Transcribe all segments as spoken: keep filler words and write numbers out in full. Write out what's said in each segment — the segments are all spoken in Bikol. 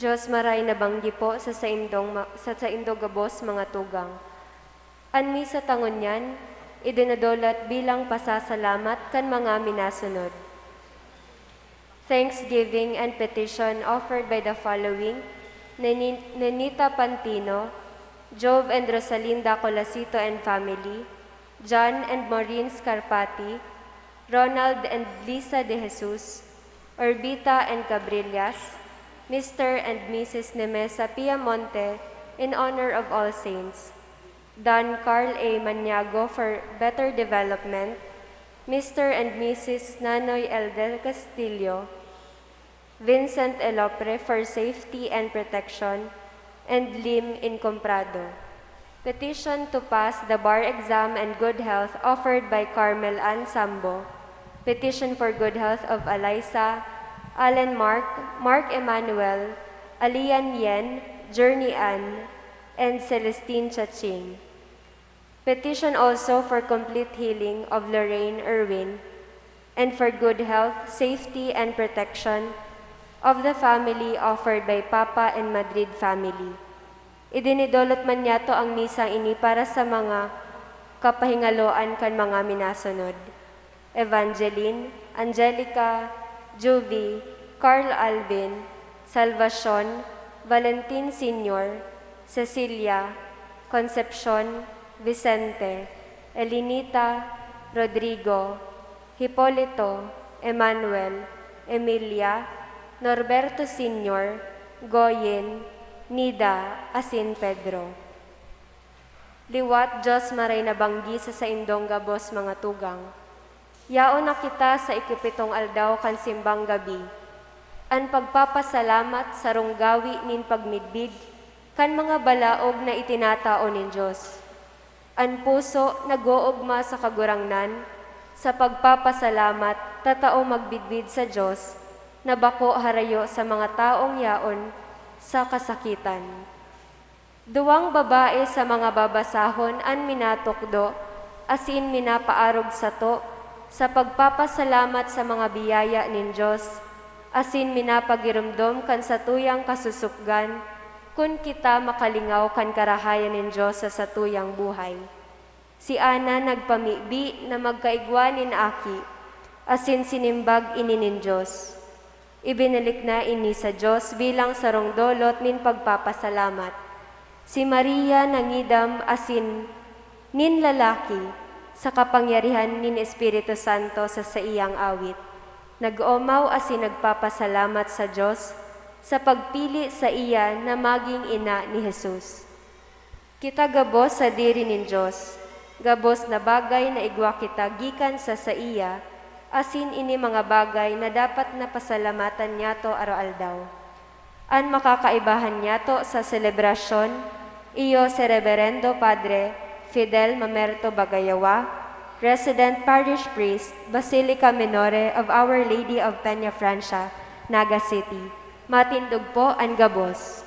Diyos maray na banggi po sa saindong ma-, sa saindo gabos mga tugang. An misa ta ngunyan, idinodolat bilang pasasalamat kan mga minasunod. Thanksgiving and petition offered by the following: Neni-, Nenita Pantino, Jove and Rosalinda Colasito and family, John and Maureen Scarpati, Ronald and Lisa De Jesus, Orbita and Cabrillas, Mister and Missus Nemesa Piamonte, in honor of All Saints, Don Carl A. Maniago for better development, Mister and Missus Nanoy L. Del Castillo, Vincent Elopre for safety and protection, and Lim Incomprado. Petition to pass the bar exam and good health offered by Carmel Ann Sambo. Petition for good health of Eliza, Alan Mark, Mark Emmanuel, Alian Yen, Journey Ann, and Celestine Chaching. Petition also for complete healing of Lorraine Irwin and for good health, safety, and protection of the family offered by Papa and Madrid family. Idinidolot man niyato ang misang ini para sa mga kapahingaloan kan mga minasunod: Evangeline, Angelica, Juvie, Carl Alvin, Salvacion, Valentin Senior, Cecilia, Concepcion, Vicente, Elinita, Rodrigo, Hipolito, Emmanuel, Emilia, Norberto Senior, Goyen, Nida, asin Pedro. Liwat, Diyos maray na banggi sa saindong gabos mga tugang. Yaon na kita sa ikapitong aldaw kan simbang gabi. An pagpapasalamat sarong gawi nin pagmidbid kan mga balaog na itinatao nin Diyos. An puso nag-oogma sa Kagurangnan, sa pagpapasalamat, tatao magbidbid sa Diyos na bako harayo sa mga taong yaon sa kasakitan. Duwang babae sa mga babasahon an minatukdo asin minapaarog sato sa pagpapasalamat sa mga biyaya nin Dios, asin minapagiromdom kan satuyang kasusupgan kun kita makalingaw kan karahayan nin Dios sa satuyang buhay. Si Ana nagpamibi na magkaigwa nin aki, asin sinimbag ini nin Dios. Ibinalik na ini sa Dios bilang sarong dolot nin pagpapasalamat. Si Maria nangidam asin nin lalaki sa kapangyarihan nin Espiritu Santo sa saiyang awit. Nag-omaw asin nagpapasalamat sa Dios sa pagpili saiya na magin ina ni Jesus. Kita gabos sadiri nin Dios, gabos na bagay na igwa kita gikan sa saiya, asin ini mga bagay na dapat na pasalamatan niyato aroaldaw. An makakaibahan niyato sa selebrasyon, iyo si Reberendo Padre Fidel Mamerto Bagayawa, Resident Parish Priest, Basilica Minore of Our Lady of Peña Francia, Naga City. Matindog po an gabos.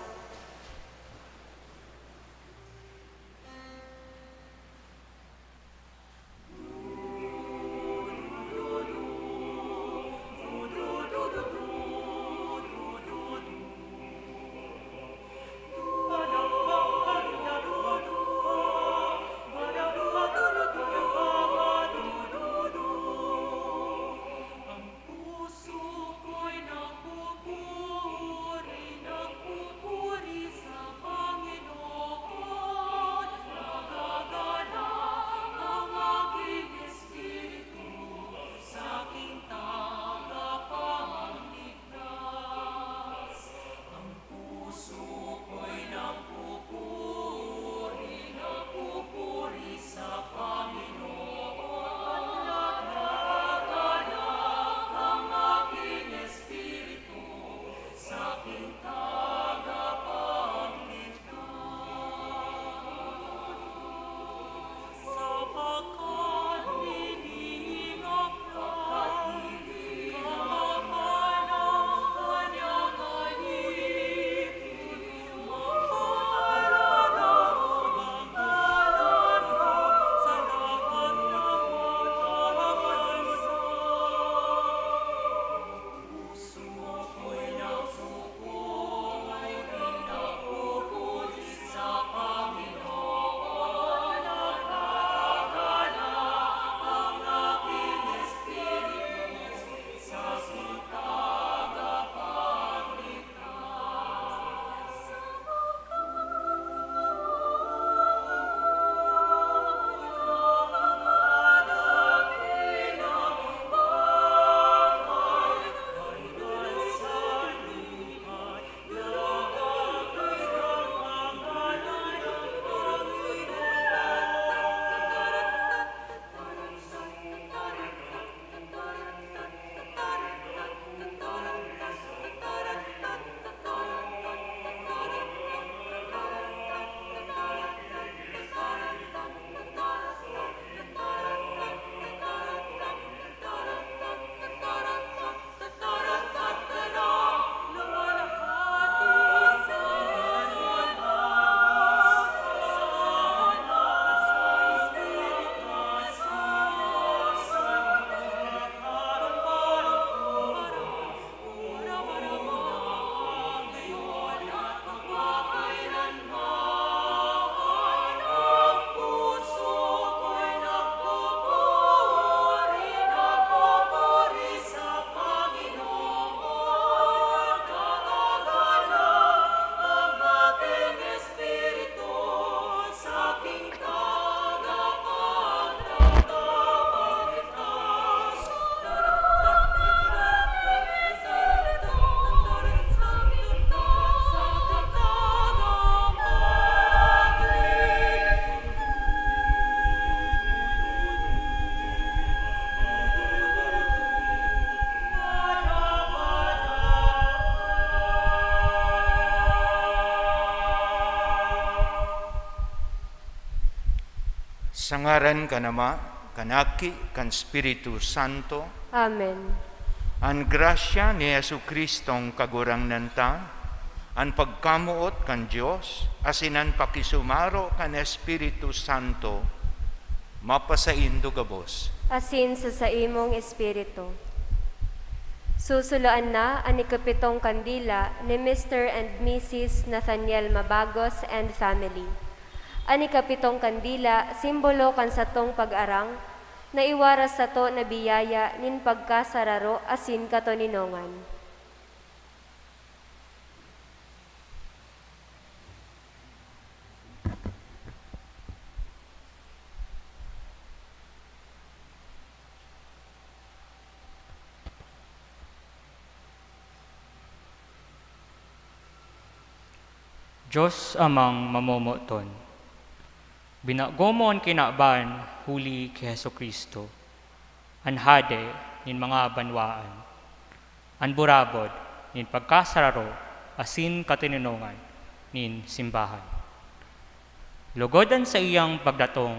Sa ngaran kan Ama, kan Aki, kan Espiritu Santo. Amen. An grasya ni Jesu-Cristong Kagurangnan ta, an pagkamoot kan Dios, asin an pakisumaro kan Espiritu Santo, mapasaindo gabos. Asin sa saimong espiritu. Susuloan na an ikapitong kandila ni Mister and Missus Nathaniel Mabagos and family. An ikapitong kandila, simbolo kan satong pag-arang, na iwaras sato na biyaya nin pagkasararo asin katoninongan. Dios Amang mamomoton, binago mo an kinaban huli ki Jesu-Cristo, an Hade nin mga banwaan, an burabod nin pagkasararo asin katoninongan nin simbahan. Logod an saiyang pagdatong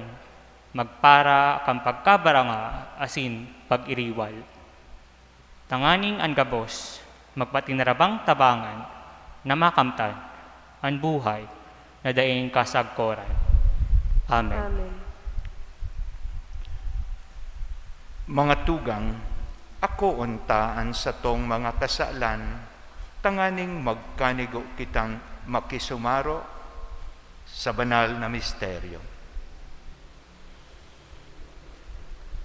magpara kan pagkabaranga asin pag-iriwal, tanganing an gabos magpatinarabang tabangan na makamtan an buhay na daing kasagkoran. Amen. Amen. Mga tugang, akoon ta an satong mga kasalan, tanganing magkanigo kitang makisumaro sa banal na misteryo.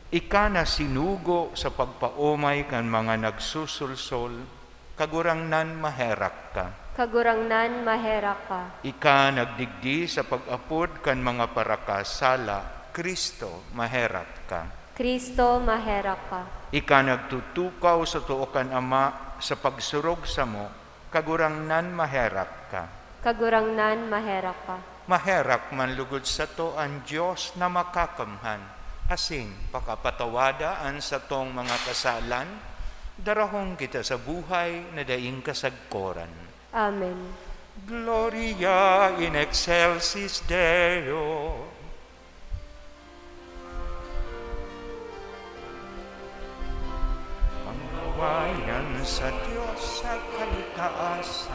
Ika na sinugo sa pagpaomay kan mga nagsusulsol, Kagurangnan, maherak ka. Kagurangnan, maherak ka. Ika nagdigdi sa pag-apod kan mga parakasala, Cristo, maherak ka. Cristo, maherak ka. Ika nagtutukaw sa too kan Ama sa pagsurog samo, Kagurangnan, maherak ka. Kagurangnan, maherak ka. Maherak man lugod sato an Dios na Makakamhan, asin pakapatawada an satong mga kasalan, darahon kita sa buhay na daing kasagkoran. Amen. Gloria in excelsis Deo. Panggawayan sa Dios sa kaligtaasan,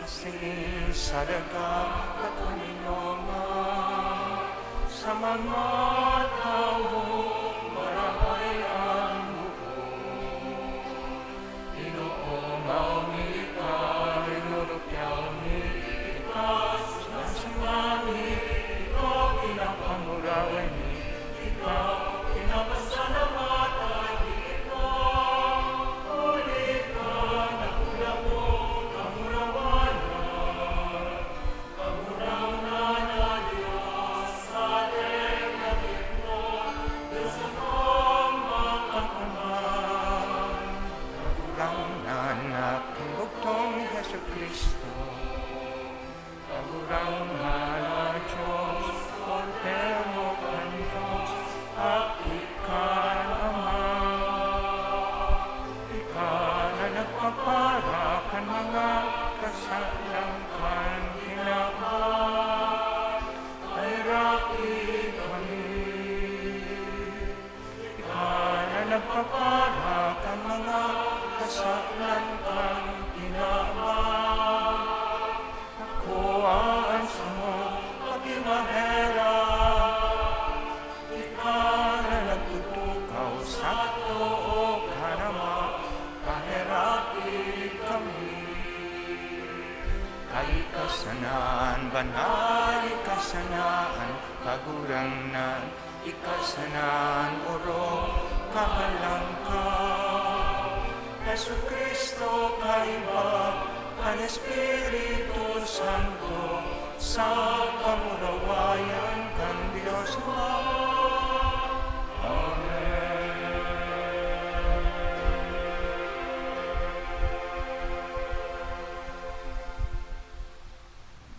asin sa daga katoninongan sa mga tawong marahay an loob. Ginoo, mayo mi ika, rinurupyaw mi ika, sinasamba mi ika, pinapamurahay mi ika, pinapasalamatan mi ika, huli ka dakula kong kamurawayan. Kagurangnan na Dios, Pader na Ginibo, Dios na Makakamhan. Kagurangnan na Bugtong ni Jesu-Cristo. Kagurangnan na Dios, Kordero kan Dios, Aki kan Ama. Ika na nagpapara kan mga kasalan kan kinaban, paheraki kami. Ika na nagpapara kan mga kasalan kan kinaban, akoa an samong pakimaherak. Ika na nagtutukaw sa too kan Ama, paheraki kami. Ika sana an banal, ika sana an Kagurangnan, ika sana an orog, Kahalangkaw. Jesu-Cristo, kaiba kan Espiritu Santo, sa kamurawayan kan Dios Ama. Amen.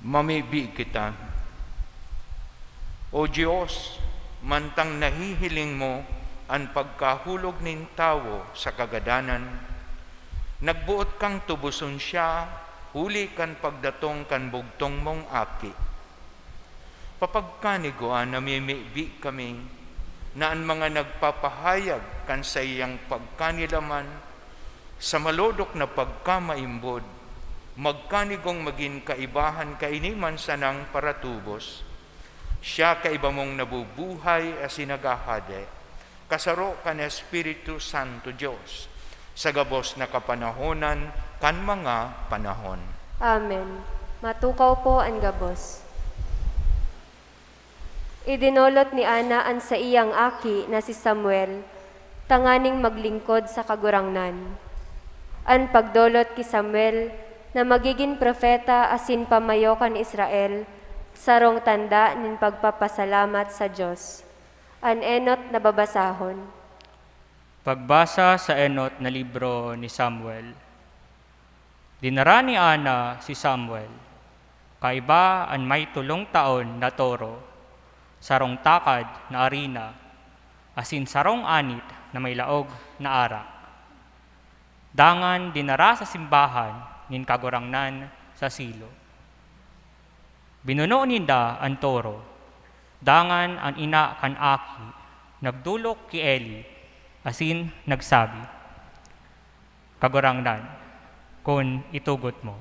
Mamibi kita. O Dios, mantang nahihiling mo an pagkahulog nin tawo sa kagadanan, nagboot kang tuboson siya huli kan pagdatong kan bugtong mong Aki. Papagkanigoan, namimibi kami na an mga nagpapahayag kan saiyang pagkanilaman sa malodok na pagkamaimbod, magkanigong magin kaibahan kaini man sanang paratubos. Siya kaiba mong nabubuhay asin naghahade, kasaro kan Espiritu Santo Dios, sa gabos na kapanahonan kan mga panahon. Amen. Matukaw po an gabos. Idinolot ni Ana an saiyang aki na si Samuel tanganing maglingkod sa Kagurangnan. An pagdolot ki Samuel na magigin propeta asin pamayo kan Israel, sarong tanda nin pagpapasalamat sa Dios. An enot na babasahon. Pagbasa sa enot na libro ni Samuel. Dinara ni Ana si Samuel, kaiba an may tolong taon na toro, sarong takad na arina, asin sarong anit na may laog na arak. Dangan dinara sa simbahan nin Kagurangnan sa Silo. Binuno ninda an toro, dangan an ina kan aki nagdolok ki Eli asin nagsabi, "Kagurangnan, kun itugot mo,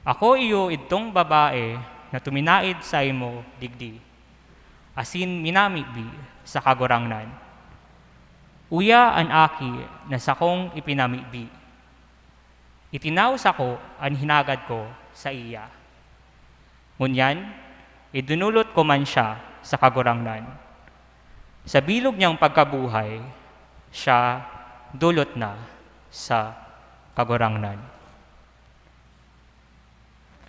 ako iyo idtong babae na tuminaed saimo digdi, asin minamibi sa Kagurangnan. Uya an aki na sakong ipinamibi. Itinao sako an hinagad ko saiya. Ngunyan, idinolot ko man siya sa Kagurangnan. Sa bilog niyang pagkabuhay, siya dolot na sa Kagurangnan."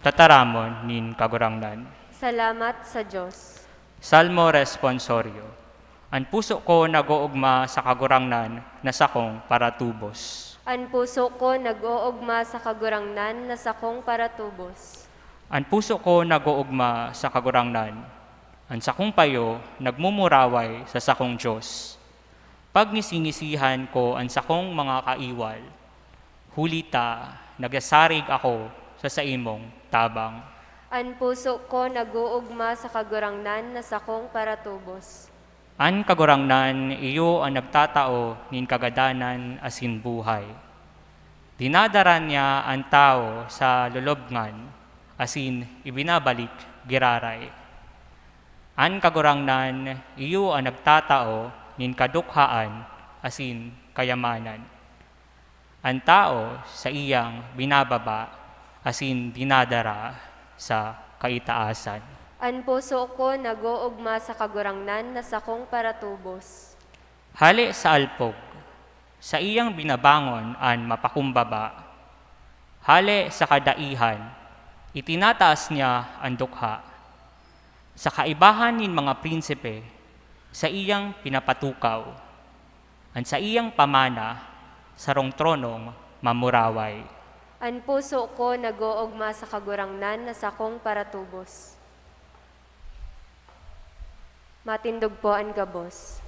Tataramon nin Kagurangnan. Salamat sa Dios. Salmo Responsorio. An puso ko nag-oogma sa Kagurangnan na sakong paratubos. An puso ko nag-oogma sa Kagurangnan na sakong paratubos. An puso ko nag-oogma sa Kagurangnan. An sakong payo nagmumuraway sa sakong Dios. Pagngisi-ngisihan ko an sakong mga kaiwal, huli ta nagsasarig ako sa saimong tabang. An puso ko nag-oogma sa Kagurangnan na sakong paratubos. An Kagurangnan iyo an nagtatao nin kagadanan asin buhay. Dinadara niya an tawo sa lulubngan asin ibinabalik giraray. An Kagurangnan iyo an nagtatao nin kadukhaan asin kayamanan. An tawo saiyang binababa asin dinadara sa kaitaasan. An puso ko nag-oogma sa Kagurangnan na sakong paratubos. Hale sa alpog, saiyang binabangon an mapakumbaba. Hale sa kadaihan, itinataas niya an dukha. Sa kaibahan nin mga prinsipe, saiyang pinapatukaw. An saiyang pamana, sarong tronong mamuraway. An puso ko nag-oogma sa Kagurangnan na sakong paratubos. Matindog po an gabos.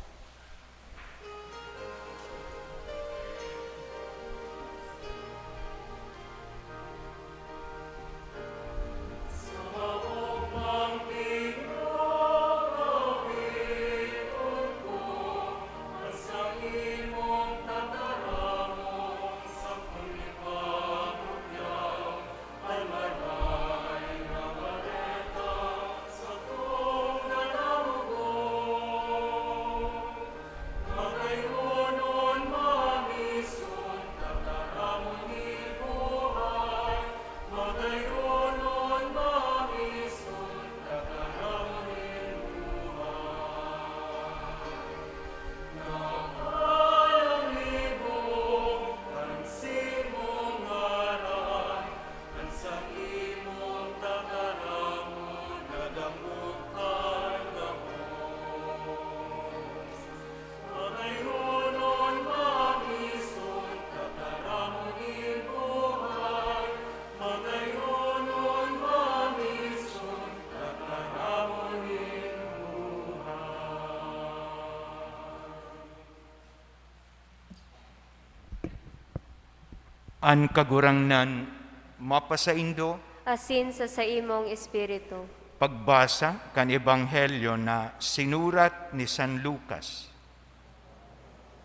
An Kagurangnan mapasaindo. Asin sa saimong espiritu. Pagbasa kan Ebanghelyo na sinurat ni San Lucas.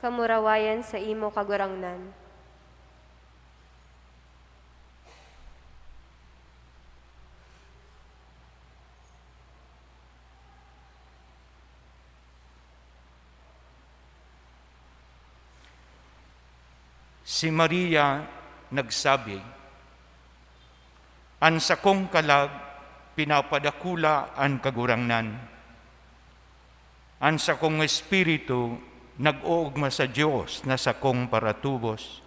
Kamurawayan saimo, Kagurangnan. Si Maria nagsabi, "An sakong kalag pinapadakula an Kagurangnan. An sakong espiritu nag-oogma sa Dios na sakong paratubos.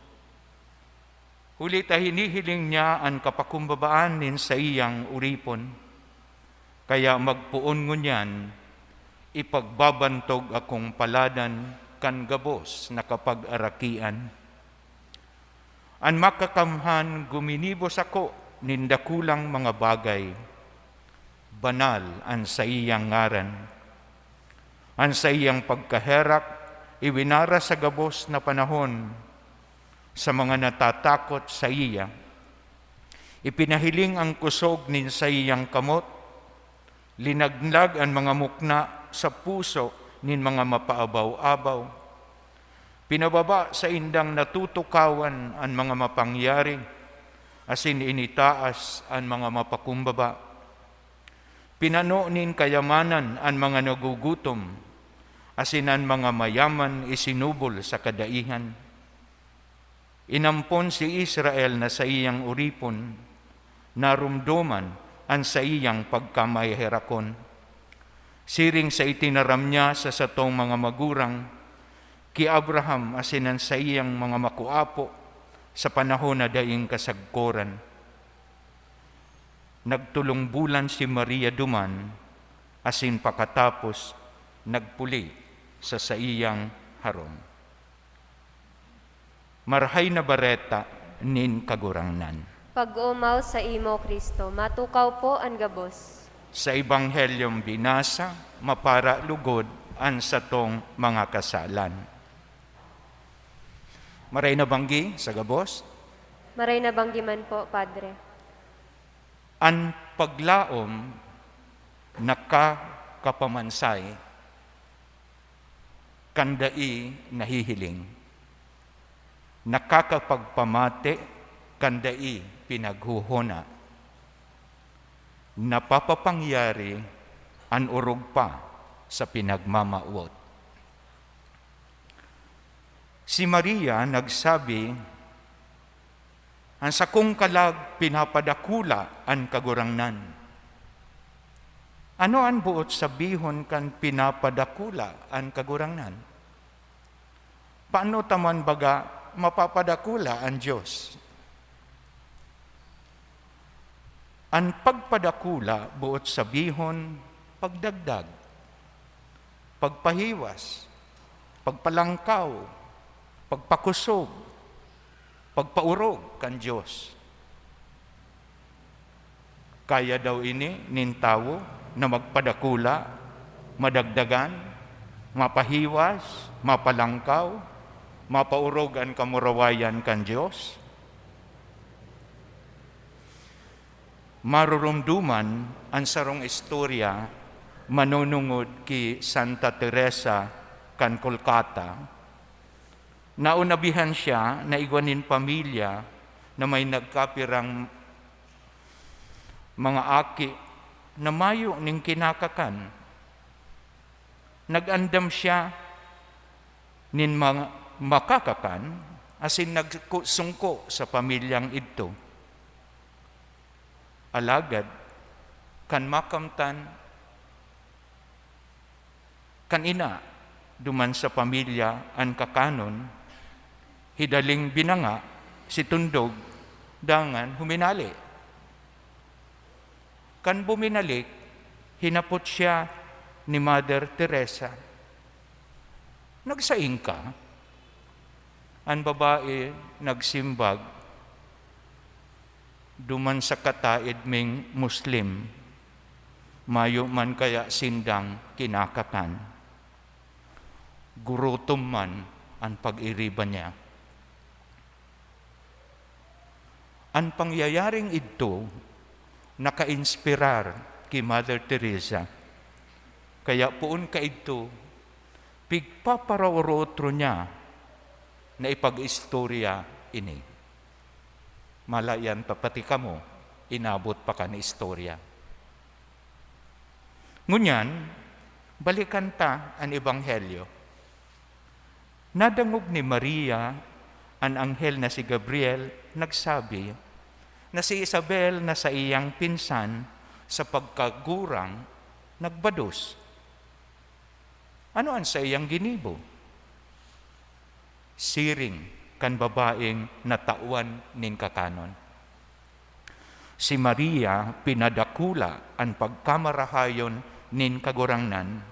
Huli ta hinihiling niya an kapakumbabaan nin saiyang oripon. Kaya magpoon ngunyan, ipagbabantog akong paladan kan gabos na kapag-arakian. An Makakamhan guminibo sako nin dakulang mga bagay. Banal an saiyang ngaran. An saiyang pagkaherak iwinara sa gabos na panahon sa mga natatakot saiya. Ipinahiling an kosog nin saiyang kamot, linaglag an mga mukna sa puso nin mga mapaabaw-abaw. Pinababa saindang natutukawan an mga mapangyari, asin initaas an mga mapakumbaba. Pinano nin kayamanan an mga nagugutom, asin an mga mayaman isinubol sa kadaihan. Inampon si Israel na saiyang oripon, naromdoman an saiyang pagkamaherakon. Siring sa itinaram niya sa satong mga magurang, ki Abraham asin an saiyang mga makuapo sa panahon na daing kasagkoran. Nagtolong bulan si Maria duman, asin pakatapos nagpuli sa saiyang harong." Marahay na Bareta nin Kagurangnan. Pag-oomaw saimo, Cristo, matukaw po an gabos. Sa Ebanghelyong binasa, mapara lugod an satong mga kasalan. Maray na banggi sa gabos? Maray na banggi man po, Padre. An paglaom nakakapamansay kan dai nahihiling, nakakapagpamate kan dai pinaghohona, napapapangyari an orog pa sa pinagmamawot. Si Maria nagsabi, "An sakong kalag pinapadakula an Kagurangnan." Ano an boot sabihon kan pinapadakula an Kagurangnan? Paano ta man baga mapapadakula an Dios? An pagpadakula boot sabihon pagdagdag, pagpahiwas, pagpalangkaw, pagpakosog, pagpaorog kan Dios. Kaya daw ini nin tawo na magpadakula, madagdagan, mapahiwas, mapalangkaw, mapaorog an kamurawayan kan Dios? Maroromdoman an sarong istorya manunungod ki Santa Teresa kan Kolkata. Naunabihan siya na igwa nin pamilya na may nagkapirang mga aki na mayo nin kinakakan. Nag-andam siya nin mga makakakan asin nagsungko sa pamilyang idto. Alagad, kan makamtan kan ina duman sa pamilya an kakanon, hidaling binanga si Tundog, dangan huminale. Kan buminalik, hinapot siya ni Mother Teresa, "Nagsaing ka?" An babae nagsimbag, "Duman sa kataed ming Muslim, mayo man kaya sindang kinakakan. Gurutom man an pag-iriba niya." An pangyayaring idto nakainspirar ki Mother Teresa. Kaya poon kaidto, pigpaparaoro-otro niya na ipag-istorya ini. Malayan pa pati kamo, inabot pa kan istorya. Ngunyan, balikan ta an Ebanghelyo. Nadangog ni Maria an anghel na si Gabriel nagsabi na si Isabel na saiyang pinsan sa pagkagurang nagbados. Ano an saiyang ginibo? Siring kan babaeng natawan nin kakanon. Si Maria pinadakula an pagkamarahayon nin Kagurangnan.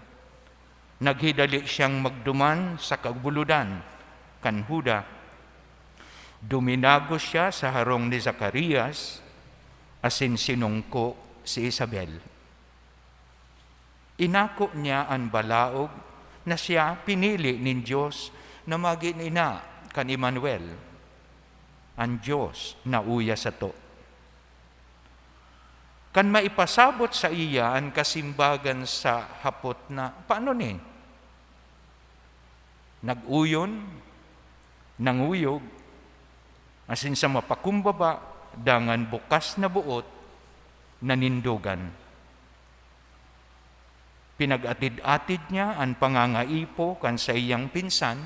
Naghidali siyang magduman sa kabulodan kan Juda. Duminago siya sa harong ni Zacarias asin sinungko si Isabel. Inako niya an balaog na siya pinili nin Dios na magin ina kan Emmanuel, an Dios na uya sato. Kan maipasabot saiya an kasimbagan sa hapot na, "Paano ni?" Nag-uyon, nanguyog, asin sa mapakumbaba, dangan bukas na boot, nanindogan. Pinag-atid-atid niya an pangangaipo kan saiyang pinsan,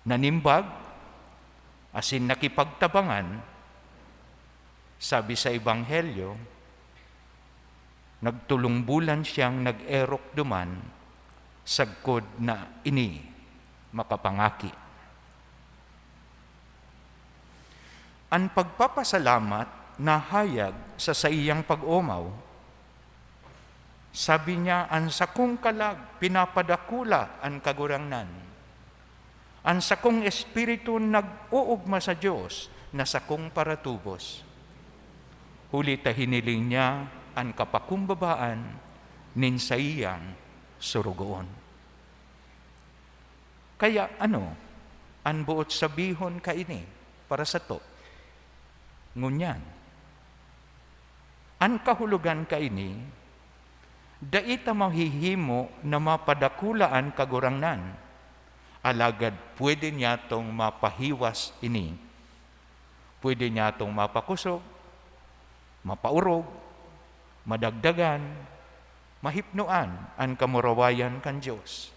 nanimbag, asin nakipagtabangan. Sabi sa Ebanghelyo, nagtolong bulan siyang nag-erok duman, sagkod na ini makapangaki. An pagpapasalamat nahayag sa saiyang pag-omaw. Sabi niya, "An sakong kalag pinapadakula an Kagurangnan. An sakong espiritu nag-oogma sa Dios na sakong paratubos." Huli ta hiniling niya an kapakumbabaan nin saiyang sorogoon. Kaya ano an boot sabihon kaini para sato ngunyan? An kahulogan kaini, dai ta mahihimo na mapadakula an Kagurangnan, alagad pwede niyatong mapahiwas ini. Pwede niyatong mapakosog, mapaorog, madagdagan, mahipnoan an kamurawayan kan Dios.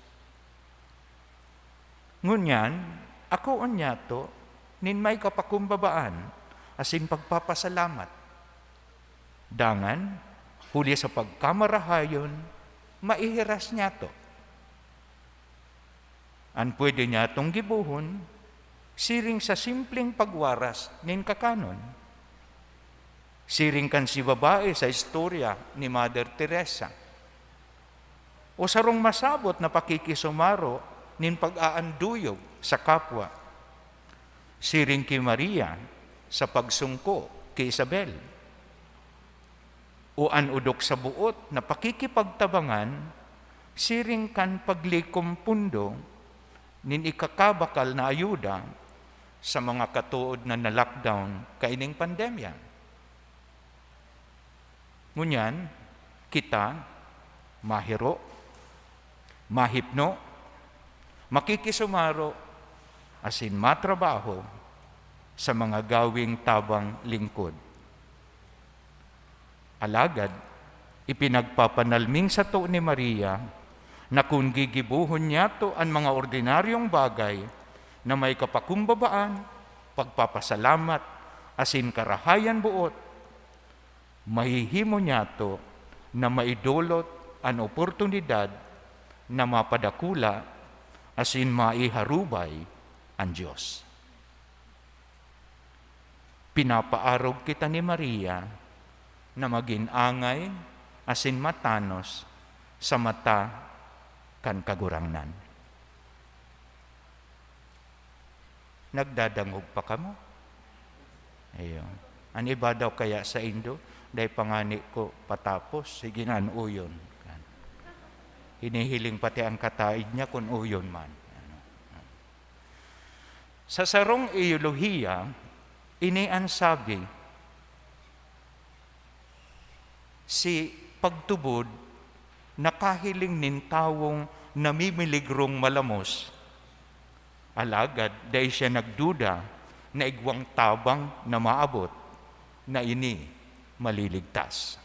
Ngunyan, akoon niyato nin may kapakumbabaan asin pagpapasalamat. Dangan, huli sa pagkamarahayon, maihiras niyato. An pwede niyatong gibohon, siring sa simpleng pagwaras nin kakanon. Siring kan si babae sa istorya ni Mother Teresa. O sarong masabot na pakikisumaro nin pag-aanduyog sa kapwa. Siring ki Maria sa pagsungko ki Isabel. O an odok sa boot na pakikipagtabangan siring kan paglikom pondo nin ikakabakal na ayuda sa mga katood na na-lockdown kaining pandemya. Ngunyan, kita, mahiro, mahipno, makikisumaro, asin matrabaho sa mga gawing tabang lingkod. Alagad, ipinagpapanalming sato ni Maria na kun gigibohon niyato an mga ordinaryong bagay na may kapakumbabaan, pagpapasalamat, asin karahayan boot, mahihimo niyato na maidolot an oportunidad na mapadakula asin maiharubay an Dios. Pinapaarog kita ni Maria na magin angay asin matanos sa mata kan Kagurangnan. Nagdadangog pa kamo? Ayun. An iba daw kaya saindo, dai pa ngani ko patapos, sige na, an uyon. Hinihiling pati an kataed niya kun uyon man. Ano? Sa sarong ideolohiya, ini an sabi, si Pagtubod, nakahiling nin tawong namimiligrong malamos, alagad dai siya nagduda na igwang tabang na maabot na ini maliligtas.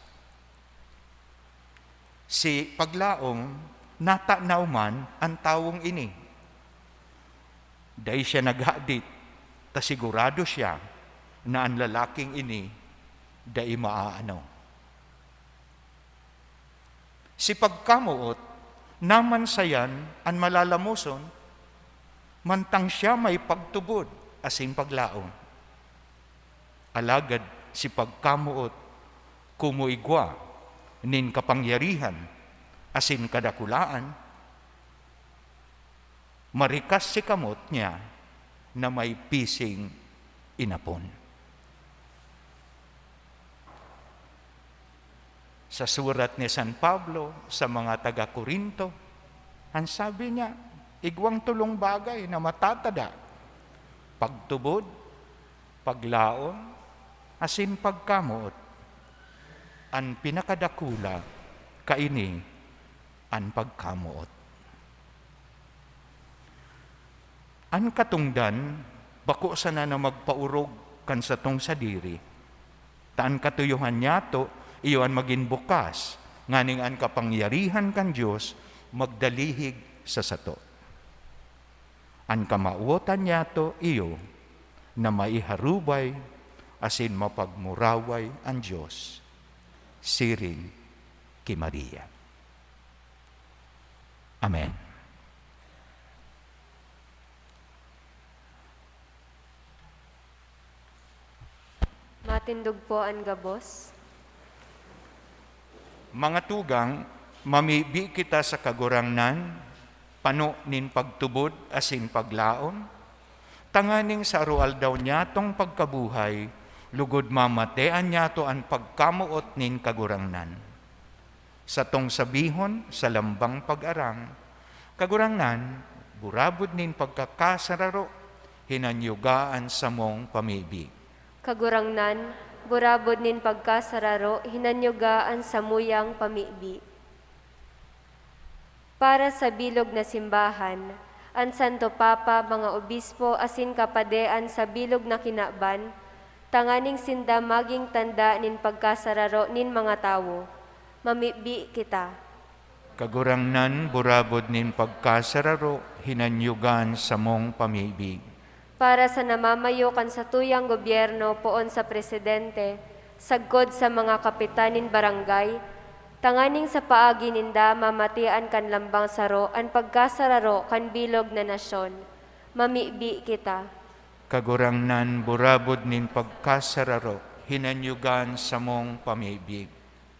Si paglaom, natanaw man an tawong ini. Dai siya naghadit, ta sigurado siya na an lalaking ini dai maaano. Si pagkamoot, namansayan an malalamoson, mantang siya may pagtubod asin paglaom. Alagad si pagkamoot, kumo igwa nin kapangyarihan asin kadakulaan, marikas si kamot niya na may pising inapon. Sa surat ni San Pablo sa mga taga Corinto, an sabi niya, igwang tolong bagay na matatada: pagtubod, paglaom, asin pagkamoot. An pinakadakula kaini an pagkamoot. An katongdan, bako sana na magpaorog kan satong sadiri, ta an katuyohan niyato iyo an magin bukas, nganing an kapangyarihan kan Dios magdalihig sa sato. An kamawotan niyato iyo na maiharubay asin mapagmuraway an Dios, siring ki Maria. Amen. Matindog po an gabos. Mga tugang, mamibi kita sa Kagurangnan, pano nin pagtubod asin paglaom, tanganing sa aroaldaw niyatong pagkabuhay, lugod mamatean niyato an pagkamoot nin Kagurangnan. Satong sabihon sa lambang pag-arang, "Kagurangnan, burabod nin pagkakasararo, hinanyuga an samong pamibi." Kagurangnan, burabod nin pagkasararo, hinanyuga an samuyang pamibi. Para sa bilog na simbahan, an Santo Papa, mga obispo, asin kapadean sa bilog na kinaban, tanganing sinda magin tanda nin pagkasararo nin mga tawo. Mamibi kita. Kagurangnan, burabod nin pagkasararo, hinanyuga an samong pamibi. Para sa namamayo kan satuyang gobyerno poon sa presidente, sagkod sa mga kapitan nin barangay, tanganing sa paagi ninda mamatean kan lambang saro an pagkasararo kan bilog na nasyon. Mamibi kita. Kagurangnan, burabod nin pagkasararo, hinanyuga an samong pamibi.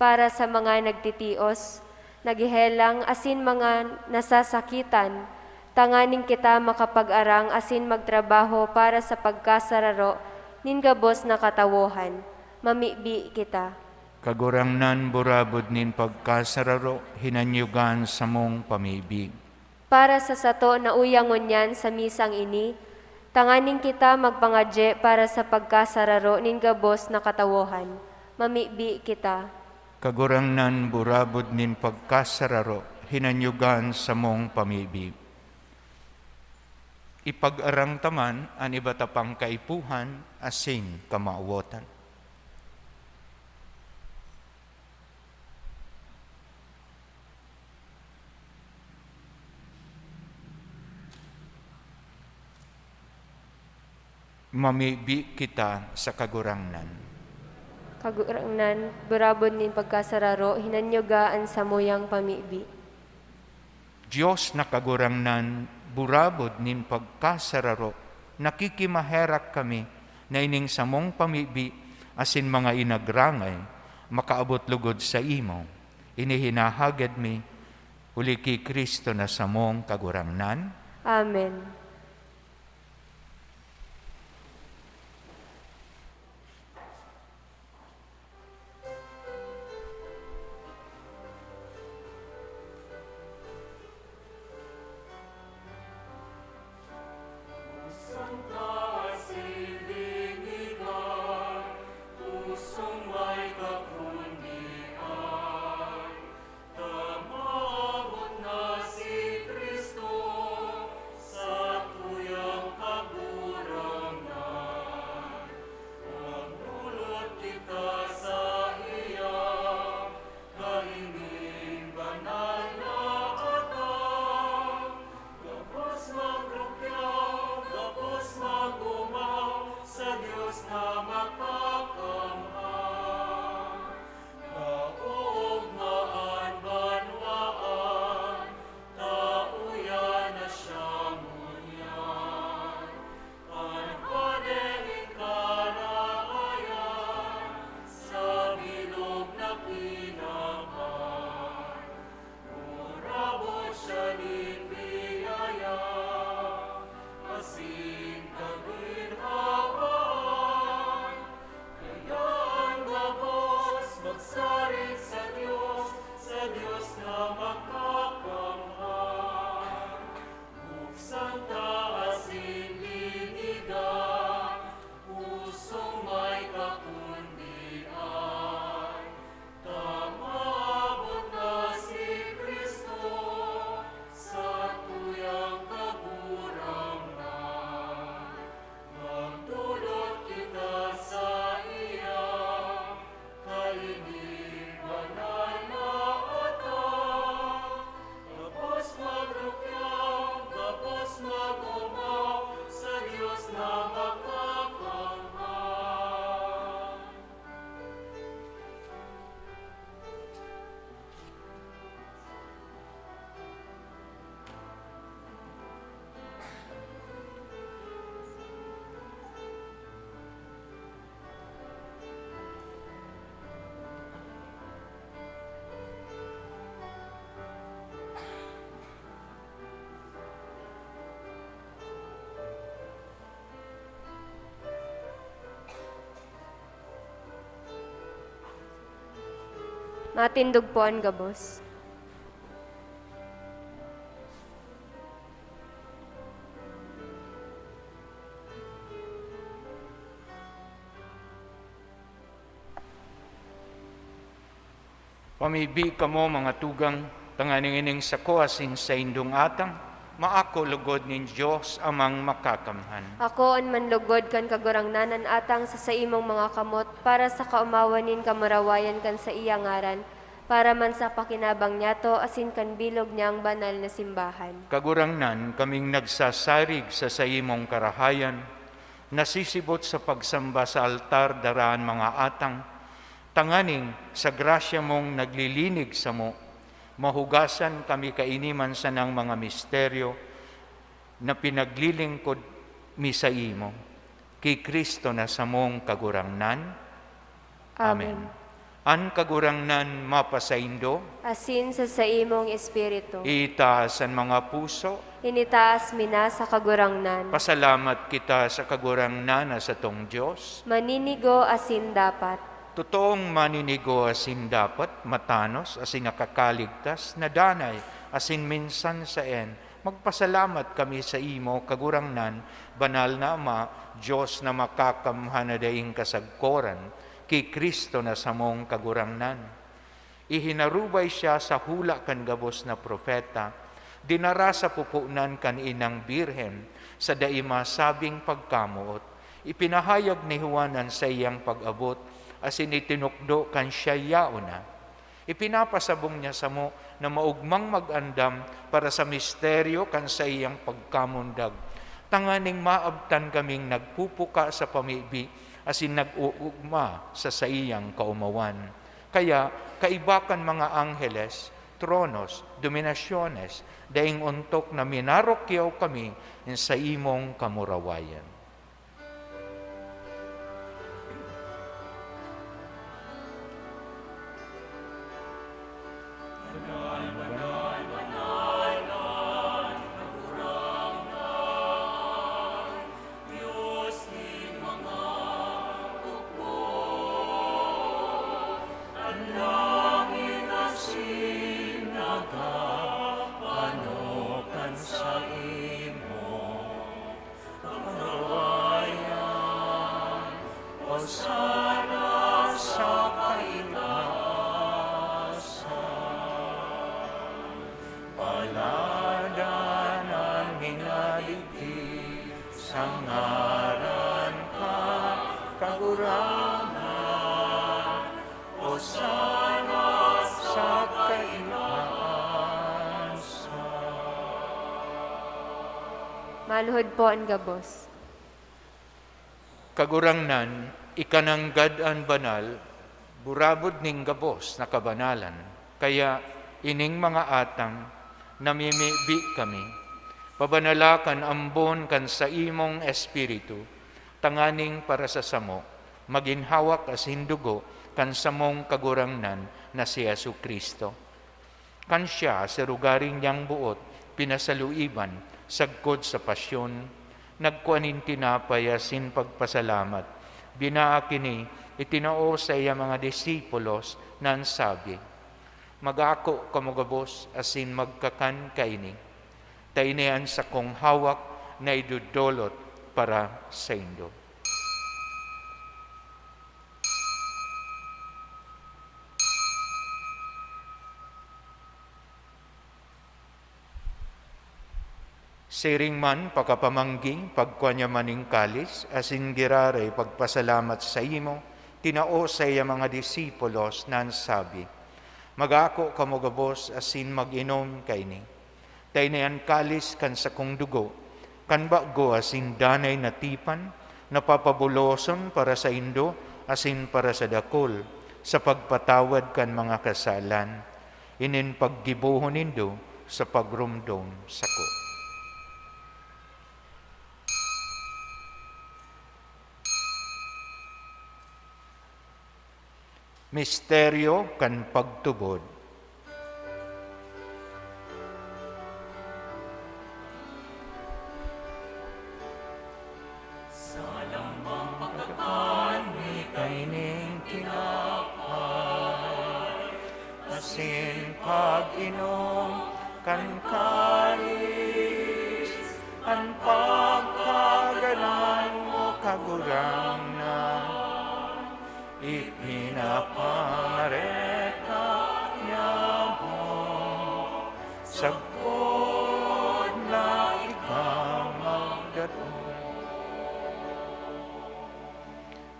Para sa mga nagtitios, naghehelang, asin mga nasasakitan, tanganing kita makapag-arang asin magtrabaho para sa pagkasararo nin gabos na katawohan. Mamibi kita. Kagurangnan, burabod nin pagkasararo, hinanyuga an samong pamibi. Para sa sato na uya ngunyan sa misang ini, tanganing kita magpangadye para sa pagkasararo nin gabos na katawohan. Mamibi kita. Kagurangnan, burabod nin pagkasararo, hinanyuga an samong pamibi. Ipag-arang ta man an iba ta pang kaipuhan asin kamawotan. Mamibi kita sa Kagurangnan. Kagurangnan, burabod nin pagkasararo, hinanyuga an samuyang pamibi. Dios na Kagurangnan, burabod nin pagkasararo, nakikimaherak kami na ining samong pamibi asin mga inagrangay makaabot lugod saimo. Ini hinahagad mi huli ki Cristo na samong Kagurangnan. Amen. Matindog po an gabos. Pamibi kamo, mga tugang, tanganing ining sako asin saindong atang maako logod nin Dios Amang Makakamhan. Akoon man logod kan Kagurangnan an atang sa saimong mga kamot, para sa kaomawan nin kamurawayan kan saiya ngaran, para man sa pakinabang niyato asin kan bilog niyang banal na simbahan. Kagurangnan, kaming nagsasarig sa saimong karahayan, nasisibot sa pagsamba sa altar dara an mga atang, tanganing sa grasya mong naglilinig samo, mahugasan kami kaini man sanang mga misteryo na pinaglilingkod mi saimo. Ki Cristo na samong Kagurangnan. Amen. Amen. An Kagurangnan mapasaindo. Asin sa saimong espiritu. Itaas an mga puso. Initaas mi na sa Kagurangnan. Pasalamat kita sa Kagurangnan na satong Dios. Maninigo asin dapat. Totoong maninigo asin dapat, matanos asin nakakaligtas, na danay asin minsan saen, magpasalamat kami saimo, Kagurangnan, Banal na Ama, Dios na makakamhan na daing kasagkoran, ki Cristo na samong Kagurangnan. Ihinarubay siya sa hula kan gabos na propeta, dinara sa pupunan kan inang birhen sa dai masabing pagkamoot. Ipinahayag ni Juan an saiyang pag-abot, asin itinukdo kan siya yaon na. Ipinapasabong niya samo na maogmang mag-andam para sa misteryo kan saiyang pagkamundag, tanganing maabtan kaming nagpupuka sa pamibi asin nag-oogma sa saiyang kaomawan. Kaya, kaiba kan mga angheles, tronos, dominasyones, daing ontok na minarukyaw kami nin saimong kamurawayan. Hosana sa kaitaasan. Paladan an minaligdi sa ngaran ka, Kagurangnan. Hosana sa kaitaasan. Maluhod po an gabos. Kagurangnan, ika nanggad an banal, burabod nin gabos na kabanalan. Kaya, ining mga atang, namimibi kami. Pabanala kan ambon kan saimong Espiritu, tanganing para sa samo, magin hawak asin dugo kan samong Kagurangnan na si Jesu-Cristo. Kan siya, sa lugaring niyang boot, pinasaluiban, sagkod sa pasyon, nagkua nin tinapay asin pagpasalamat, binaak ini, itinao sa iya mga disipulos, na an sabi, "Mag-ako kamo gabos asin magkakan kaini, ta ini an sakong hawak na idodolot para saindo." Siring man, pakapamanggi, pagkua niya man nin kalis, asin giraray pagpasalamat saimo, tinao sa iya mga disipulos, na an sabi, "Mag-ako kamo gabos asin mag-inom kaini. Ta ini an kalis kan sakong dugo, kan bago asin danay na tipan, na papabuloson para saindo asin para sa dakul, sa pagpatawad kan mga kasalan. Inin paggibohon nindo sa pagromdom sako." Misteryo kan pagtubod. Sa lambang pagkakan mi kaining tinapay, Kan kalis, an pagkagadan mo, Kagurangnan, ipinapamareka niya mo, sagkod na ikaw magdatong.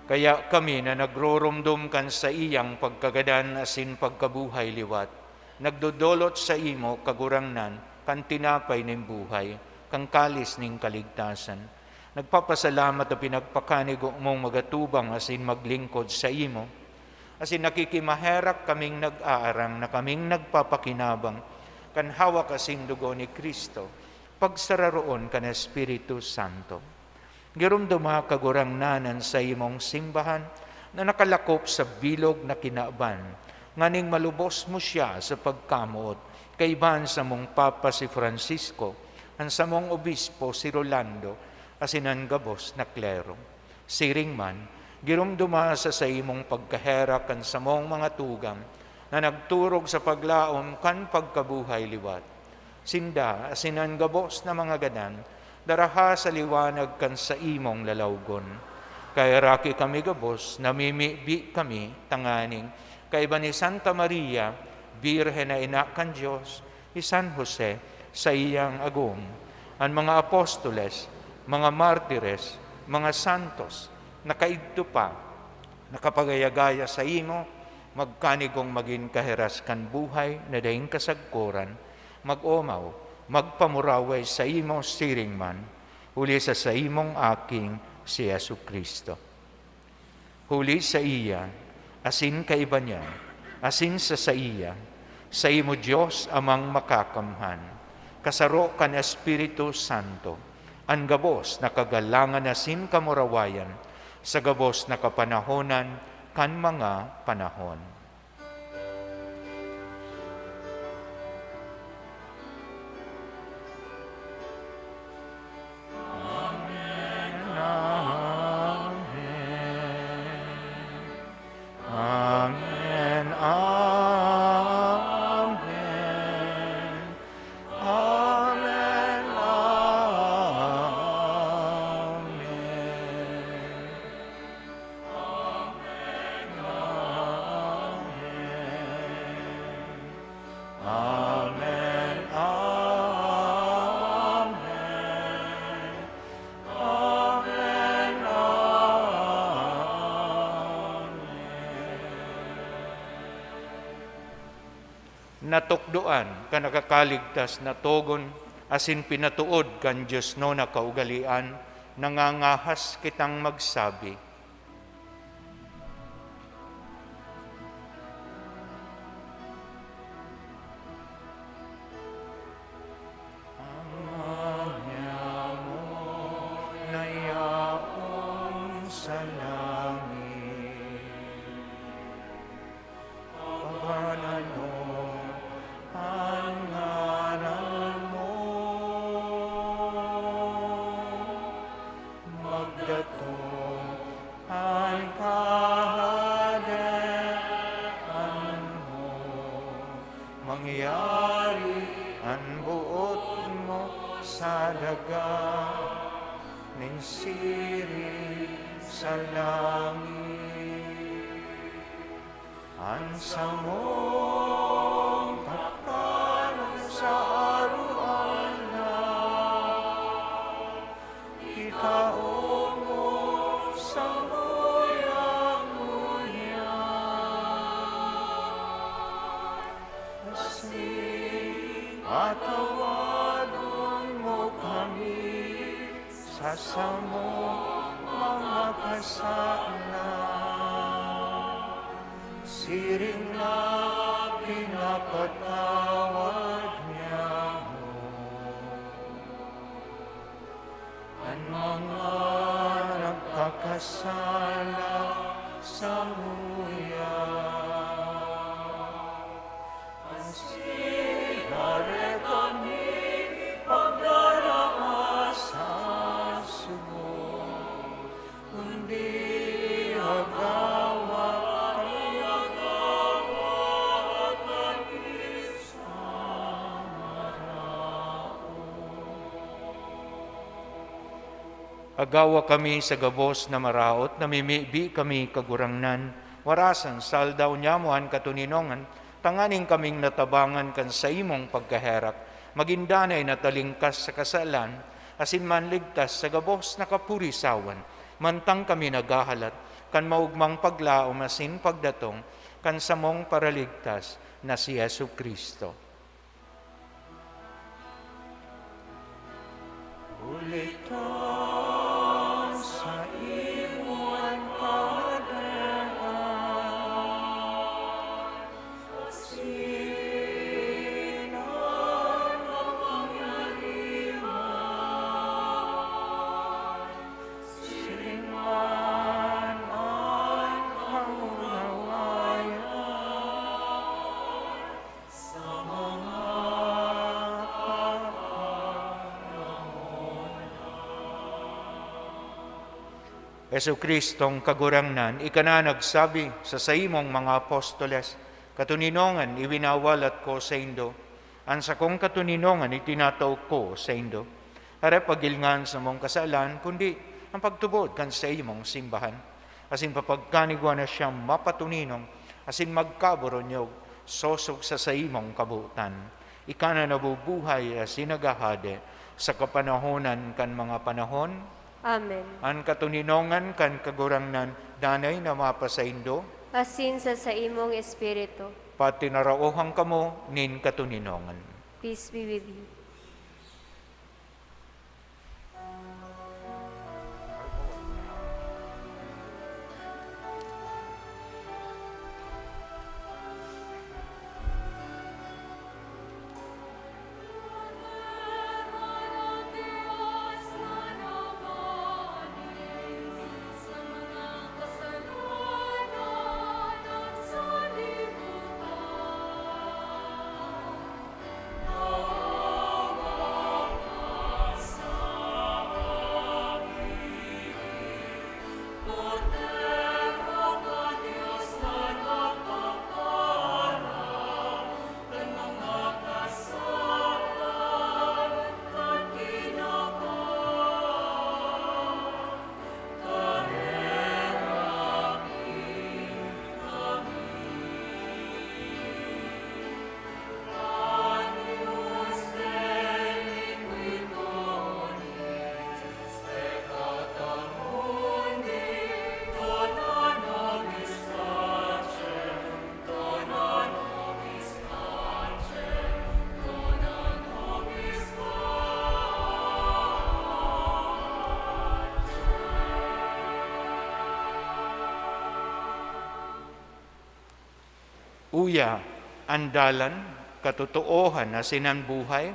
Kaya kami na nagroromdom kan saiyang pagkagadan asin pagkabuhay liwat, nagdodolot saimo, Kagurangnan, kan tinapay nin buhay, kan kalis nin kaligtasan. Nagpapasalamat ta pinagpakanigo mong magatubang asin maglingkod saimo, asin nakikimaherak kaming nag-aarang na kaming nagpapakinabang kan hawak asin dugo ni Cristo, pagsararoon kan Espiritu Santo. Giromdoma, Kagurangnan, an saimong simbahan na nakalakop sa bilog na kinaban, nganing malubos mo siya sa pagkamoot, kaiba han samong Papa si Francisco, an samong Obispo si Rolando, asin an gabos na klero. Siring man, giromdoma sa saimong pagkaherak kan samong mga tugang na nagturog sa paglaom kan pagkabuhay liwat. Sinda asin an gabos na mga gadan, daraha sa liwanag kan saimong lalawgon. Kaheraki kami gabos, namimibi kami tanganing kaiba ni Santa Maria, Birhen na Ina kan Dios, ni San Jose, saiyang agom, an mga apostoles, mga martires, mga santos, na kaidto pa, nakapagaya-gaya saimo, magkanigong magin kahiras kan buhay na daing kasagkoran, mag-omaw, magpamuraway saimo siring man, huli sa saimong Aking si Jesu-Cristo. Huli saiya, asin kaiba niya, asin sa saiya, saimo, Dios Amang Makakamhan, kasaro kan Espiritu Santo, an gabos na kagalangan asin kamurawayan, sa gabos na kapanahonan kan mga panahon. Amen. Amen. Amen. Amen. Amen. Amen. Amen. Amen. Amen. Natukdoan kan nakakaligtas na togon asin pinatood kan diosnon na kaugalean, nangangahas kitang magsabi, Ama niamo na yaon sa langit, pagananon an ngaran mo, magdatong an Kahadean mo, mangyari an boot mo sa daga nin siring sa langit. An samong kakanon sa aroaldaw, itao mo samuya ngunyan. Asin patawadon mo kami sa samong mga kasalan, siring na pinapatawad niamo an mga nagkakasala samuya. Asin dai kami pagdarama sa sugo, kundi agawa kami sa Agawa kami sa gabos na maraot, namimibi kami, Kagurangnan, warasan sa aldaw niyamo an katoninongan, tanganing kaming natabangan kan saimong pagkaherak, magin danay na talingkas sa kasalan, asin manligtas sa gabos na kapurisawan, mantang kami naghahalat kan maogmang paglaom asin pagdatong kan samong Paraligtas na si Jesu-Cristo. Huli ta sa imo an kahadean, asin an kapangyarihan, siring man an kaunawayan, sa mga kakapanahon. Jesu-Cristong Kagurangnan, ika na nagsabi sa saimong mga apostoles, "Katoninongan iwinawalat ko saindo, an sakong katoninongan itinatao ko saindo." Aray pagilngan sa mong kasalan, kundi an pagtubod kan saimong simbahan. Asin papagkanigwa na siyang mapatoninong asin magkaboronyog, sosog sa saimong kabotan. Ika na nabubuhay asin naghahade sa kapanahonan kan mga panahon. Amen. An katoninongan kan Kagurangnan danay na mapasaindo. Asin sa saimong espiritu. Patinaraohan kamo nin katoninongan. Peace be with you. Uya, an dalan, katotoohan asin an buhay,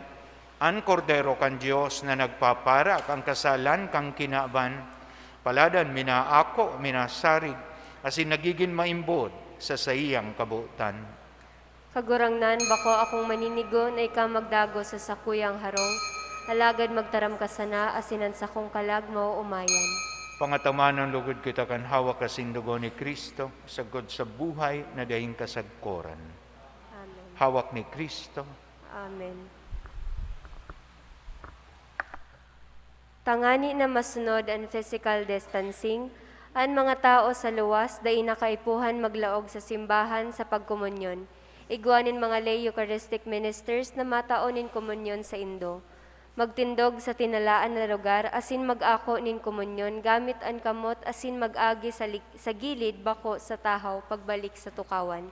an Kordero kan Dios na nagpapara kan kasalan kan kinaban, paladan minaako, minasarig, asin nagigin maimbod sa saiyang kabotan. Kagurangnan, bako akong maninigo na ika magdagos sa sakuyang harong, alagad magtaram ka sana asin an sakong kalag maoomayan. Pangatamanon logod kita kan hawak asin dugo ni Cristo, sagkod sa buhay na daing kasagkoran. Amen. Hawak ni Cristo. Amen. Tangani na masunod an physical distancing, an mga tawo sa luwas dai na kaipuhan maglaog sa simbahan sa pagkomunyon. Igwa nin mga lay Eucharistic ministers na matao nin komunyon saindo. Magtindog sa tinalaan na lugar asin mag-ako nin komunyon gamit an kamot asin mag-agi sa lig-, sa gilid bako sa tahaw pagbalik sa tukawan.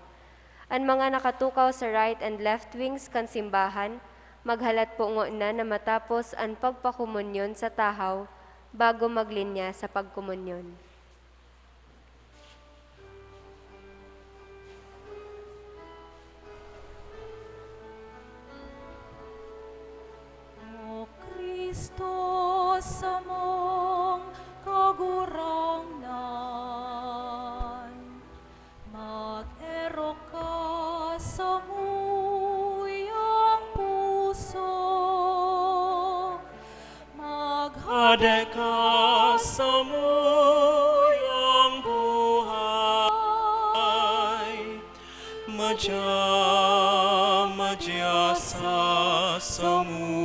An mga nakatukaw sa right and left wings kan simbahan, maghalat po ngona na matapos an pagpakomunyon sa tahaw bago maglinya sa pagkomunyon. O Cristo, samong Kagurangnan, mag-erok ka samuyang puso, maghade ka samuyang buhay, madya, madya sa samuya.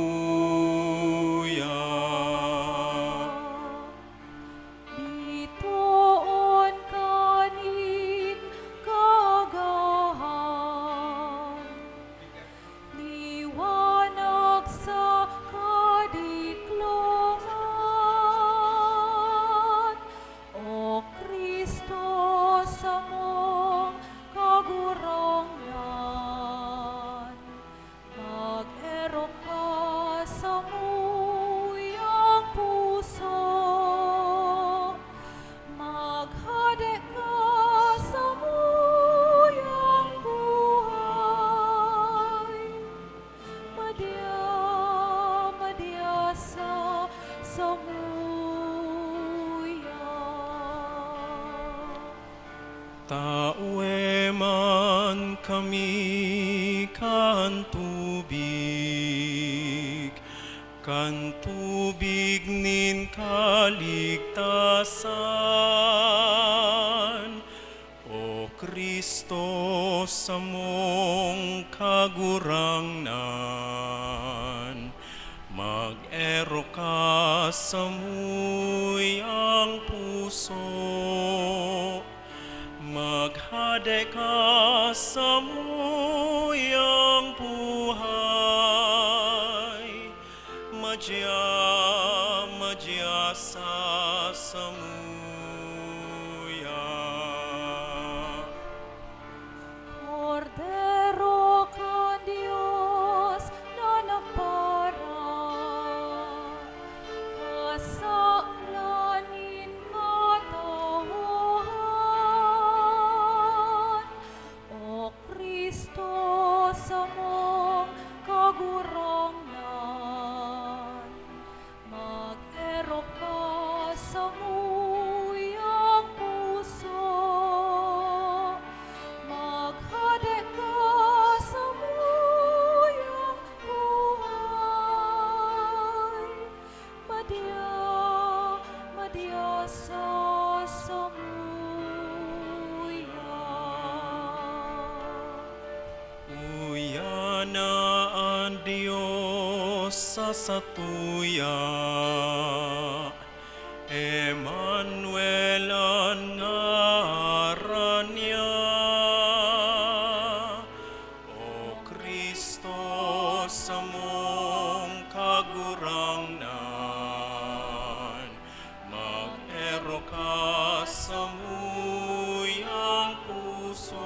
Tawe man kami kan tubig, kan tubig nin kaligtasan. O Cristo, samong Kagurangnan, mag-erok ka samuyang puso, maghade ka samuyang buhay, madya, madya sa samuya. Kordero kan Dios na nagpara, kasalan nin katawhan, O Cristo, samong Kagurangnan, mag-erok ka samuyang puso, maghade ka samuyang buhay, madya, madya sa samuya. Uya na an Dios sa satuya, Emmanuel an ngaran niya. O Cristo, samong Kagurangnan, mag-erok ka samuyang puso,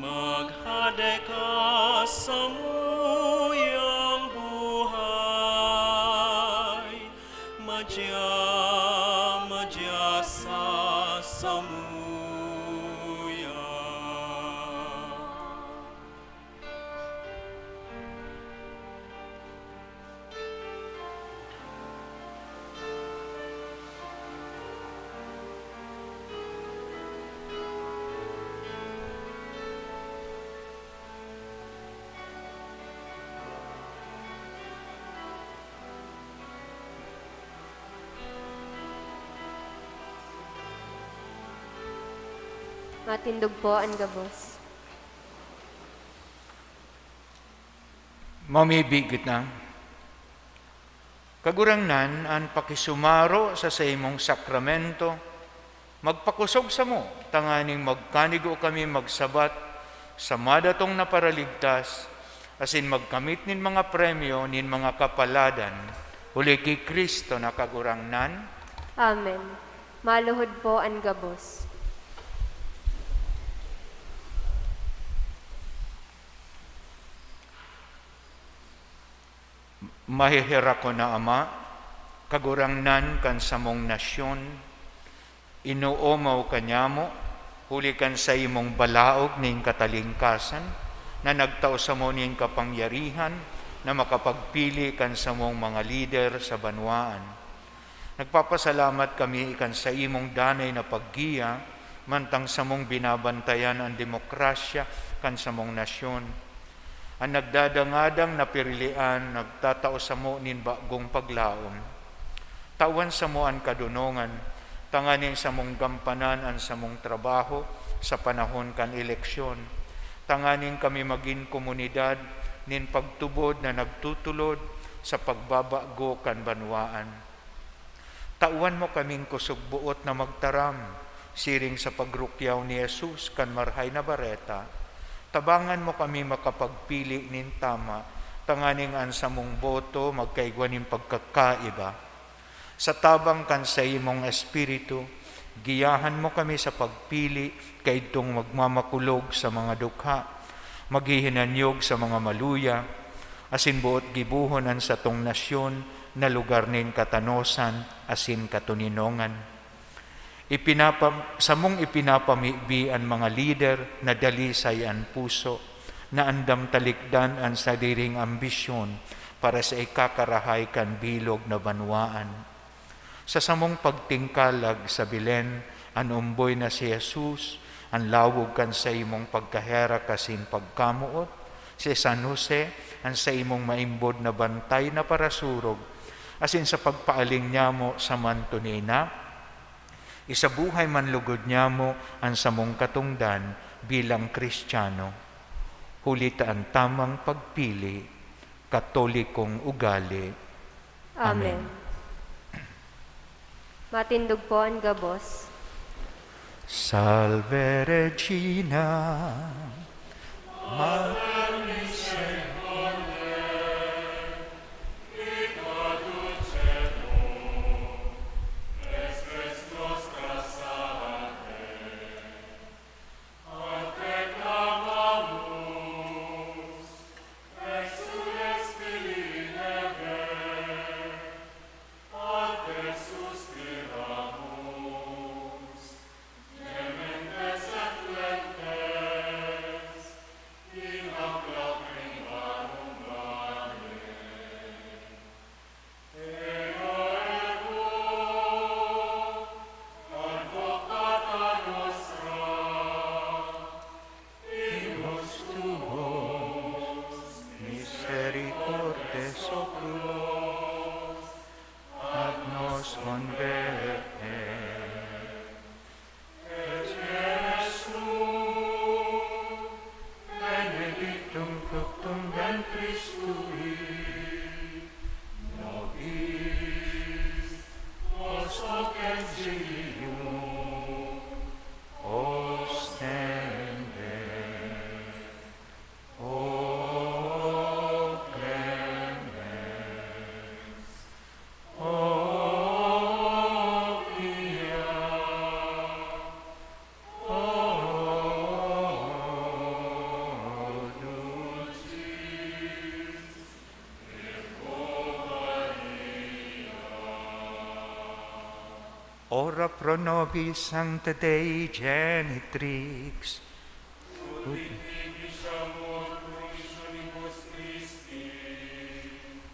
maghade ka samuyang buhay, madya, madya sa samuya. Matindog po an gabos. Mamibi kita. Kagurangnan, an pakisumaro sa saimong sakramento, magpakosog samo, tanganing magkanigo kami magsabat sa madatong na paraligtas, asin magkamit nin mga premyo nin mga kapaladan, huli ki Cristo na Kagurangnan. Amen. Maluhod po an gabos. Maheherak ko na Ama, Kagurangnan kan samong nasyon, inoomaw ka niamo, huli kan saimong balaog nin katalingkasan, na nagtao samo nin kapangyarihan na makapagpili kan samong mga lider sa banwaan. Nagpapasalamat kami kan saimong danay na paggiya, mantang samong binabantayan an demokrasya kan samong nasyon. An nagdadangadang na pirilian nagtatao samo nin bagong paglaom. Tawan samo an kadonongan, tanganing samong gampanan an samong trabaho sa panahon kan eleksyon, tanganing kami magin komunidad nin pagtubod na nagtutulod sa pagbabago kan banwaan. Tawan mo kaming kosog boot na magtaram, siring sa pagrukyaw ni Jesus kan Marahay na Bareta. Tabangan mo kami makapagpili nin tama, tanganing an samong boto magkaigwa nin pagkakaiba. Sa tabang kan saimong Espiritu, giyahan mo kami sa pagpili kaidtong magmamakulog sa mga dukha, maghihinanyog sa mga maluya, asin boot gibohon an satong nasyon na lugar nin katanosan asin katoninongan. Ipinapa-, samong ipinapamibi an mga lider na dalisay an puso, na andam talikdan an sadiring ambisyon para sa ikakarahay kan bilog na banwaan. Sa samong pagtingkalag sa Belen, An omboy na si Jesus, an lawog kan saimong pagkaherak asin pagkamoot, si San Jose, an saimong maimbod na bantay na parasurog, asin sa pagpaaling nyamo sa manto ni Ina, isabuhay man lugod nyamo an samong katongdan bilang Kristiyano. Huli ta an tamang pagpili, Katolikong ugali. Amen. Amen. Matindog po an gabos. Salve Regina, Mater Misericordiae, Misericordes oculos, ad nos converte. Benedictum fructum ventris tui, nobis, post evangelium, ostende. O clemens, o pia, o dulcis, Ora pro nobis Sancta Dei Genitrix.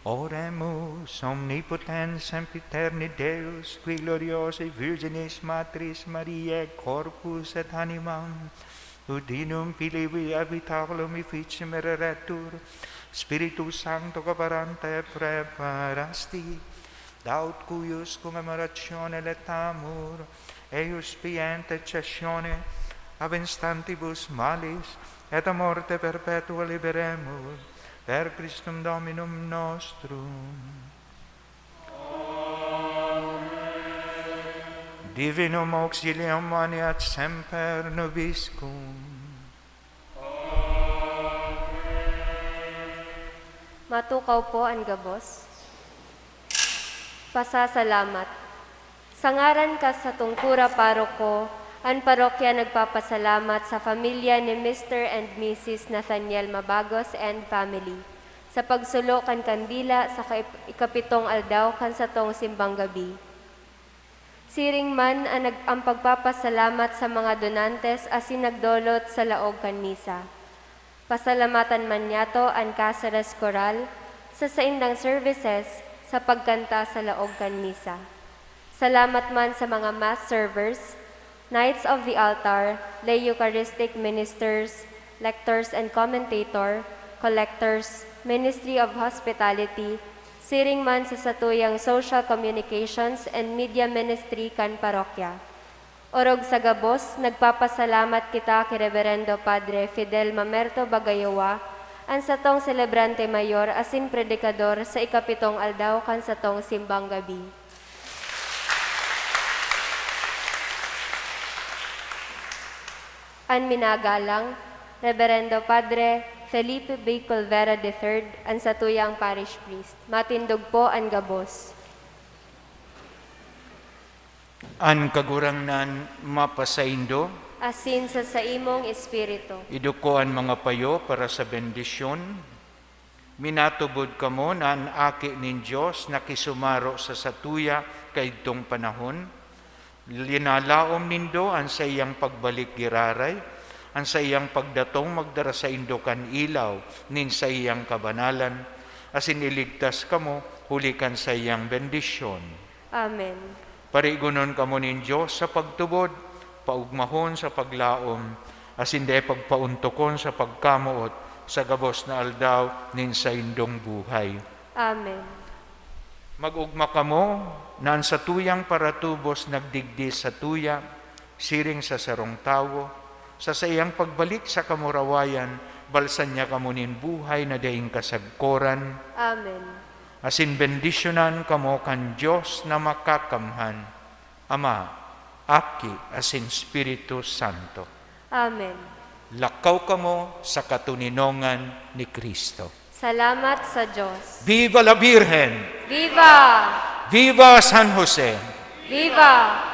Oremus. Omnipotens sempiterni Deus, qui gloriosae Virginis Matris Mariae corpus et animam, ut enim filii habitaculum efficiem ereretur, Spiritu Sancto, quae parante preparasti, da ut cuius cum admiratione laetamur, eius pia intercessione ab instantibus malis et a morte perpetua liberemur, per Christum Dominum nostrum. Divinum auxilium maneat semper nobiscum. Matukaw po an gabos. Pasasalamat. Sa ngaran kan satong kura paroko, an parokya nagpapasalamat sa pamilya ni Mister and Missus Nathaniel Mabagos and family, sa pagsulo kan kandila sa kaip-, ikapitong aldaw kan satong simbang gabi. Siring man an nag-, ang pagpapasalamat sa mga donantes asin nagdolot sa laog kan misa. Pasalamatan man niyato an Caceres Coral sa saindang services sa pagkanta sa laog kan misa. Salamat man sa mga mass servers, Knights of the Altar, lay Eucharistic ministers, lectors and commentator, collectors, Ministry of Hospitality, siring man sa satuyang Social Communications and Media Ministry kan parokya. Orog sa gabos, nagpapasalamat kita ki Reberendo Padre Fidel Mamerto Bagayowa, an satong selebrante mayor asin predikador sa ikapitong aldaw kan satong simbang gabi. An minagalang Reberendo Padre Felipe B. Colvera the third, an satuyang parish priest. Matindog po an gabos. An Kagurangnan mapasaindo. Asin sa saimong espiritu. Iduko an mga payo para sa bendisyon. Minatubod kamo na an Aki nin Dios nakisumaro sa satuya kaidtong panahon. Linalaom nindo an saiyang pagbalik giraray, an saiyang pagdatong magdara saindo kan ilaw nin saiyang kabanalan, asin iligtas kamo huli kan saiyang bendisyon. Amen. Parigonon kamo nin Dios sa pagtubod, paugmahon sa paglaom, asin dai pagpaontokon sa pagkamoot sa gabos na aldaw nin saindong buhay. Amen. Mag-ugma kamo na an satuyang paratubos nagdigdi satuya, siring sa sarong tawo, sa saiyang pagbalik sa kamurawayan, balsan niya kamo nin buhay na daing kasagkoran. Amen. Asin bendisyonan kamo kan Dios na Makakamhan, Ama, Aki, asin Espiritu Santo. Amen. Lakaw kamo sa katoninongan ni Cristo. Salamat sa Dios. Viva la Virgen! Viva! Viva San Jose! Viva!